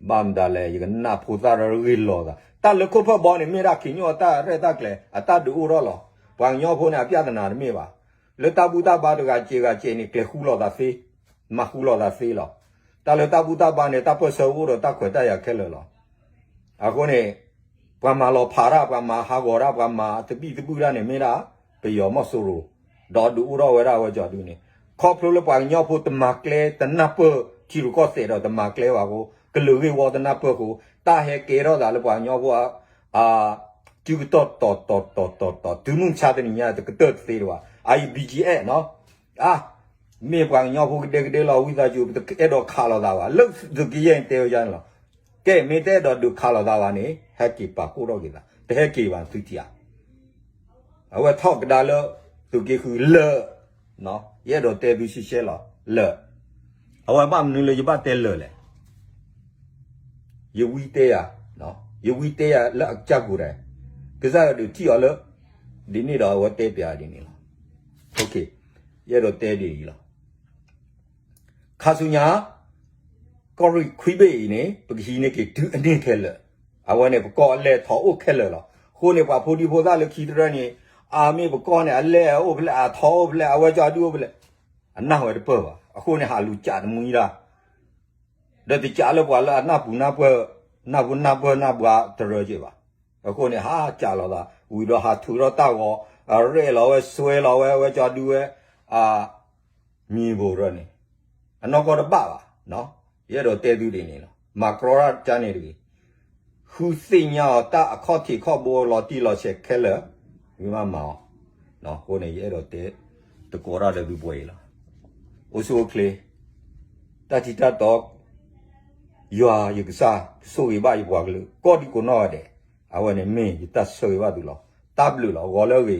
ဘၣ်မတၤလဲၣ် ယကနၣ်ဖိသၣ်ရၢဂ့ၢ်လီၤသး တၢ်လၢခိၣ်ဖၢၣ်ဘီန့ၣ် မ့ၢ်ဒၣ်ခ့ၣ်ညီၣ်အတၢ်ရဲၣ်တၢ်ကျဲၤ အတၢ်ဒုးအိၣ်ထီၣ်လီၤ. ပှၤကညီဖိန့ၣ် အပြဿနာတမ့ၢ်ဘၣ်. လၢတၢ်ဘူၣ်တၢ်ဘါတဂၤစဲးဂၤစဲးန့ၣ် ကျဲၤဃူလိာ်သးသ့, မၤဃူလိာ်သးသ့လီၤ. တၢ်လၢတၢ်ဘူၣ်တၢ်ဘါန့ၣ် တၢ်ပၢၢ်ဆၢအိၣ်ဒီးတၢ်ခွဲးတၢ်ယာ်ခဲလၢာ်လီၤ. အဃိန့ၣ် ပှၤမၤလီၤဖးတၢ် ပှၤမၤဟးဂီၤတၢ် ပှၤမၤသဘံၣ်သဘုၣ်တၢ်န့ၣ် မ့ၢ်ဒၣ် ပယီၤမီၢ်စိရိၤ ဒီးဒုးအိၣ်ထီၣ်ဝဲဒၣ်ဝဲကၠီဒုန့ၣ် ခီဖျိလၢပှၤကညီဖိတမၤကျဲတနၢ်ပၢၢ် ထံရူၢ်ကီၢ်သဲးဒီးတမၤကျဲဘၣ်အဃိ ကလုာ်ဂ့ၢ်ဝီတနၢ်ပၢၢ်အဃိ တၢ်ဟဲကဲထီၣ်သးလၢပှၤကညီဖိ အ တုၤကတီၢ်တီၤတီၤတီၤတီၤ တုၤမုၢ်မဆါတနံၤညါ တကတၢၢ်တသ့တဘၣ်. အအံၤ ဘံၣ်ကၠံအဲၣ်နီၤ, အါ, မ့ၢ်ပှၤကညီဖိကဒဲကဒဲလီၤ ဝံသးစူၤ ပတအဲၣ်ဒိးခးလိာ်သးဘၣ်. လၢသုးက့ယဲၢ်တဲဝဲဒ်န့ၣ်လီၤ. ကဲမ့ၢ်တအဲၣ်ဒိးဒုးခးလိာ်သးဘၣ်န့ၣ် ဟဲက့ၤပာ်ဖှိၣ်ထီၣ်က့ၤသး, တဟဲက့ၤဘၣ်သုထံၣ်ဧါ. အဝဲထီၣ်ကဒါလၢ သုးက့ဃုလၢာ်, ယအဲၣ်ဒိးတဲသုရှဲရှဲလီၤ လၢာ်. အဝဲဘၣ်မနုၤလၢယဘၣ်တဲလၢာ်လဲၣ်. ယဝံတဲယၤ, ယဝံတဲယၤလၢအကစၢ်ကိးဂၤဒဲး, ကစၢ်ယွၤဒုးထံၣ်အီၤလၢ ဒ်န့ၣ်ဒီးအဝဲတဲပျးဒ်န့ၣ်လီၤ. ယအဲၣ်ဒိးတဲဒ်အံၤလီၤ. ခါဆူညါ ကီၢ်ရ့ၣ်ခွံဘ့ၣ်အံၤန့ၣ် ပကဟံးန့ၢ်က့ၤတုၤအန့ၢ်ခဲလၢာ်, အဝဲန့ၣ် ပကီၢ်အလဲၢ်ထီၣ်အိၣ်ခဲလၢာ်လီၤ. အဃိန့ၣ် ပှၤဖိဒံဖိသၣ်လၢခံတရၢန့ၣ် အမ့ၢ်ပကီၢ်န့ၣ် အလဲၢ်အိၣ်ဖဲလဲၣ် အထီၣ်အိၣ်ဖဲလဲၣ် အဝဲကၠီဒုအိၣ်ဖဲလဲၣ် အနၢ်ဝဲတပၢၢ်ဘၣ်. အဃိန့ၣ် ဟးလူၤကးတမှံဒၣ် ဒီးတကးလၢပှၤလၢအနၢ်ပူၤနၢ်ပၢၢ်, နၢ်ပူၤနၢ်ပၢၢ်နၢ်ဘှါတရၢက့ၤဘၣ်. အဃိန့ၣ် ဟးကးလိာ်သး ဝံၤဒီးဟးထုးထီၣ်တၢ်ဂီၤ, အရဲၣ်လီၤဝဲ ဆွဲလီၤဝဲ အဝဲကၠီဒုဝဲ, အမံၤဘိးရၢန့ၣ် အနီၢ်ကီၢ်တဘၣ်ဘၣ်. ယအဲၣ်ဒိးတဲသုဒ်န့ၣ်လီၤ. မၤကြီတၢ်ကန့ၣ်တဂ့ၤ. ဃုသ့ၣ်ညါအီၤတၢ်အခီၣ်ထံးခီၣ်ဘိလီၤတံၢ်လီၤဆဲးခဲလၢာ်, ဝံၤမးမၤအီၤ. အဃိန့ၣ် ယအဲၣ်ဒိးတဲ တကိးတၢ်ဒီးသုပှဲၤအံၤလီၤ. အိၣ်ဆူၣ်အိၣ်ချ့, တၢ်ထံတၢ်တီ ယွၤယကစၢ် ကဆိၣ်ဂ့ၤဘၣ်ယပှၤကလုာ် ကိးဒံကိးနီၢ်ဂၤဒဲး, အဝဲန့ၣ်မ့ၢ်ယတၢ်ဆိၣ်ဂ့ၤဘၣ်သုလီၤ. တၢ်ဘျုးလီၤ. ဂီၤလၢအဂ့ၤ.